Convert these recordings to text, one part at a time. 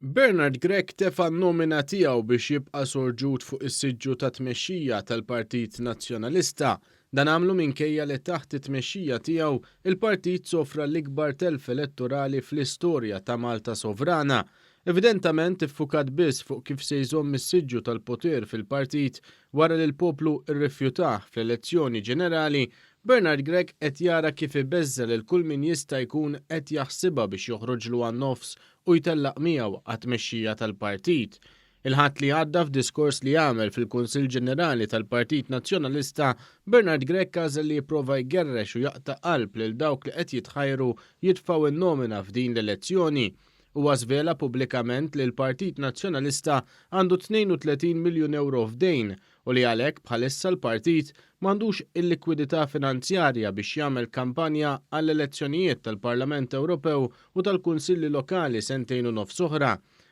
Bernard Grech tefa' n-nomina tiegħu biex jibqa' sorġut fuq is-siġġu tat-tmexxija tal-Partit Nazzjonalista. Dan għamlu minkejja li taħt it-tmexxija tiegħu, il-partit sofra l-ikbar telf elettorali fl-istorja ta' Malta sovrana. Evidentament iffukat biss fuq kif se jżomm is-siġġu tal-poter fil-partit wara li l-poplu rrifjutah fl-elezzjoni ġenerali, Bernard Grech qed jara kif ibeżża' lil kull min jista' jkun qed jaħsibha biex joħroġlu għan-nofs u jtellaq miegħu għat-tmexxija tal-partit. Il-Ħadd li għadda f'diskors li għamel fil-Kunsill Ġenerali tal-Partit Nazzjonalista, Bernard Grech għażel li jipprova jgerrex u jaqta' qalb lil dawk li qed jitħajru jitfgħu n-nomina f'din l-elezzjoni. Huwa żvela pubblikament li l-Partit Nazzjonalista għandu 32 miljun ewro f'dejn u li għalhekk bħalissa l-partit m'għandux il-likwidità finanzjarja biex jagħmel kampanja għall-elezzjonijiet tal-Parlament Ewropew u tal-Kunsilli Lokali sentejn u nofs oħra.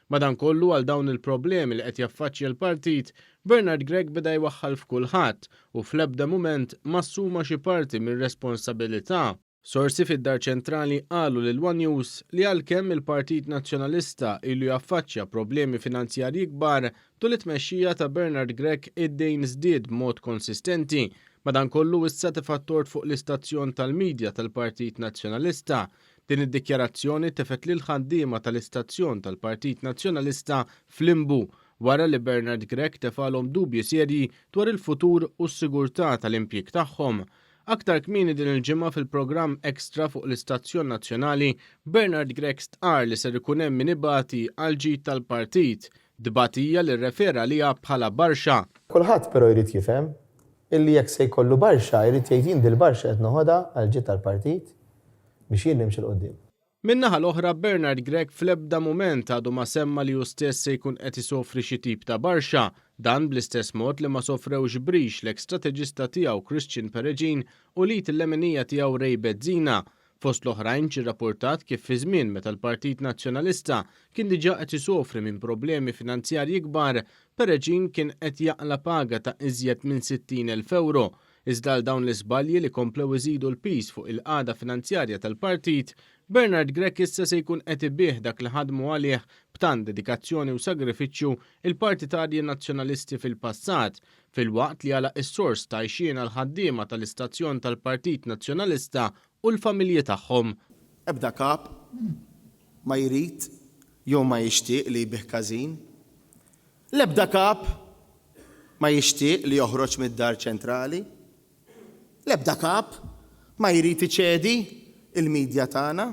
Madankollu għal dawn il-problemi li qed jaffaċċja l-partit, Bernard Grech beda jwaħħal f'kulħadd u fl-ebda mument m'assuma xi parti mir-responsabilità. Sorsi fid-Dar Ċentrali qalu lil one News li għalkemm il-Partit Nazzjonalista ilu jaffaċċja problemi finanzjarji kbar, tul it-tmexxija ta' Bernard Grech id-dejn żdied b'mod konsistenti. Madankollu issa tefa' t-tort fuq l-istazzjon tal-media tal-Partit Nazzjonalista. Din id-dikjarazzjoni tefgħet lill-ħaddiema tal-istazzjon tal-Partit Nazzjonalista f'limbu wara li Bernard Grech tefgħalhom dubji serji dwar il-futur u s-sigurtà tal-impjieg tagħhom. Aktar kmieni din il-ġimgħa fil-programm Extra fuq l-istazzjon nazzjonali, Bernard Grech stqarr li ser ikun hemm min ibati għall-ġid tal-partit, tbatija li rrefera għaliha bħala barxa. Kulħadd però jrid jifhem illi jekk se jkollu barxa jrid jgħid jien dil-barxa qed noħodha għall-ġid tal-partit biex jien nimxi 'l quddiem. Min-naħa l-oħra, Bernard Grech fl-ebda mument għadu ma semma li hu stess se jkun qed isofri xi tip ta' barxa. Dan bl-istess mod li ma sofrewx brix l-eks strateġista tiegħu Christian Peregin u l-id il-leminija tiegħu Ray Bezzina. Fost l-oħrajn ġie rrappurtat kif fi żmien meta l-Partit Nazzjonalista kien diġà qed isofri minn problemi finanzjarji kbar, Peregin kien qed jaqla' paga ta' iżjed minn 60,000 ewro. Iżda għal dawn l-iżbalji li komplew iżidu l-piż fuq il-qagħda finanzjarja tal-partit, Bernard Grech issa se jkun qed ibigħ dak li ħadmu għalih b'tant dedikazzjoni u sagrifiċċju l-partitarji Nazzjonalisti fil-passat, filwaqt li għalaq is-sors t'għajxien għall-ħaddiema tal-istazzjon tal-Partit Nazzjonalista u l-familji tagħhom. Ebda kap ma jrid jew ma jixtieq li jbigħ każin. L-ebda kap ma jixtieq li joħroġ mid-Dar Ċentrali. L-ebda kap ma jrid iċedi l-media tagħna.